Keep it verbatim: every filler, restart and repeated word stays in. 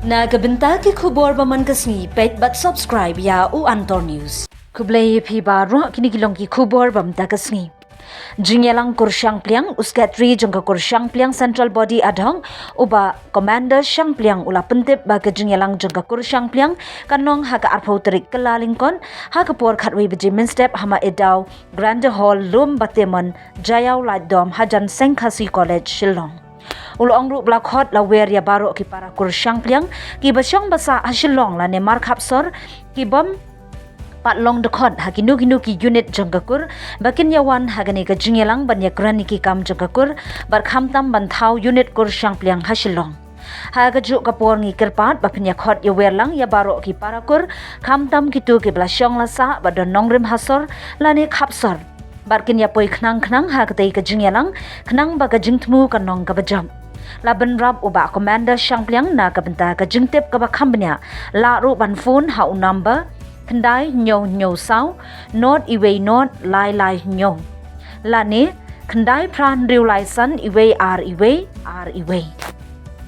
Na ka bynta ki khubor ba man ka sngi, peit bad subscribe ïa U Antor News. Khublei ïa phi baroh, kine ki long ki khubor ba mynta ka sngi. Jingïalang kur shangpliang, u Secretary jong ka kur shangpliang Central Body Adhoc, u Bah Commander Shangpliang u la pyntip ba ka jingïalang jong ka kur shangpliang kan long ha ka arphew tarik Kyllalyngkot, ha ka por khatwei baje mynstep ha Maiedaw Grande Hall, Lum Batemon, Jaiaw Laitdom, hajan Seng Khasi College, Shillong. U la ong ruh ba la khot la wer ïa baroh ki para kur shangpliang kiba shong ba sah ha Shillong lane markhap sor, ki bym pat long dkhot ha kino kino ki unit jong ka kur, ba kin ïa wan ha kane ka jingïalang ban ïakren ïa ki kam jong ka kur, bad khamtam ban thaw unit kur shangpliang ha Shillong. Ha kajuh ka por ngi kyrpad ba phin ïa khot ïa wer lang ïa baroh ki para kur, khamtam kito kiba la shong la sah bad don nongrim ha sor lane khap sor, bad kin ïa poi khnang khnang ha katei ka jingïalang, khnang ba ka jingthmu kan long kaba jop. La bynrap u Bah Commander Shangpliang na ka bynta ka jingtip kaba kham bniah, lah ruh ban phone ha u number khyndai hynñiew hynñiew saw, nod iwei nod lai lai hynñiew, lane khyndai phra hynriew lai san iwei ar iwei ar iwei.